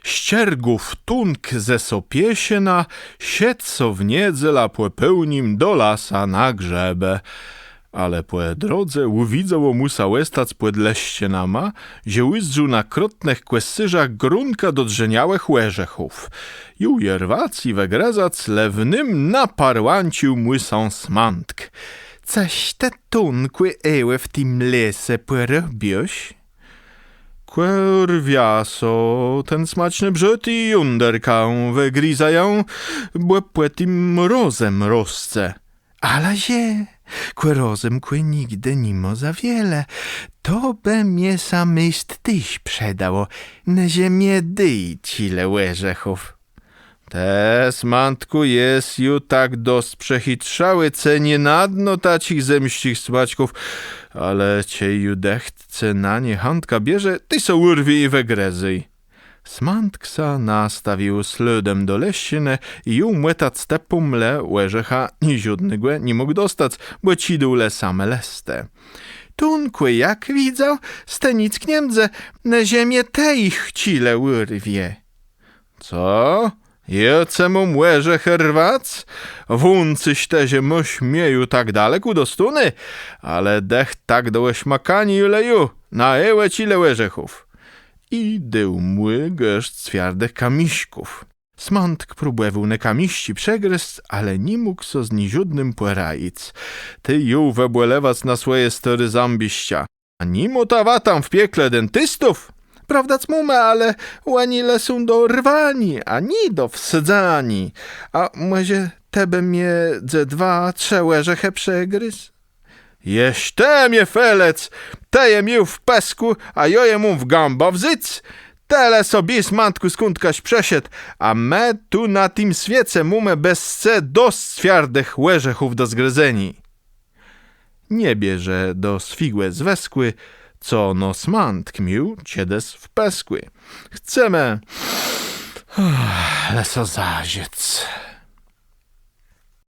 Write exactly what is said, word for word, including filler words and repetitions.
Szczergów Tónk ze Sopieszëna szedł so w niedzelã pò pôłnim do lasa na grzëbë. Ale pò drodze ùwidzało mù sã òstac pòd leszczënama, że ùzdrzôł na krotnëch kòsyrzach grónka dodrzeniałëch òrzechów. Jął je rwac i wëgrëzac, le w nym naparłãcził mù sã Smãtk. Cëż të, Tónkù, hewò w tim lese pòrôbiôsz? Kò rwiã so ten smaczny brzôd i jąderka wëgrizajã, bò pò tim rozëm rosce. Ale że, kò rozëmkù nigdë ni mô za wiele, to bë mie sã mést téż przëdało, no że mie dôj czile òrzechów. Të, Smãtkù, jes ju tak dosc przechitrzałi, ce nie nadno taczich zemsczich smaczków, ale czej ju dëcht ce na nie chãtka bierze, të so ùrwi i wëgrëzôj. Smãtk sã nastawił slôdã do leszczënë i jął mòtac tëpą, le òrzecha niżódnégò ni mógł dostac, bò czidôł le same lëste. Tónkù, jak widzã, z te nick nie mdze, no że mie të jich czile ùrwie. Co? Jô cë móm òrzechë rwac? Wącysz të, że môsz mie ju tak dalek ùdostóné? Ale dëcht tak do òsmakaniô ju le ju, na, hewò czile òrzechów. I dôł mù gôrsc cwiardëch kamiszków. Smãtk próbòwôł ne kamiszczi przegrëzc, ale ni mógł so z niżódnym pòradzic. Tej jął wëbòlewac na swòje stôré zãbiszcza. A ni môta wa tam w piekle dentistów? Prôwdac mómë, ale òni le są do rwaniô, a nié do wsadzaniô. A mòże të bë mie ze dwa, trzë òrzechë przegrizł? Jesz të mie felëc, të je miôł w pëskù, a jô je móm w gãbã wząc? Të le so biôj, Smãtkù, skądkaś przëszedł, a më tu na tim swiece mómë bez ce dosc cwiardëch òrzechów do zgrëzeniô. Nie bierze do swégò zwëskù, co no Smãtk miôł czedës w pëskù. Chcemë le so zażëc.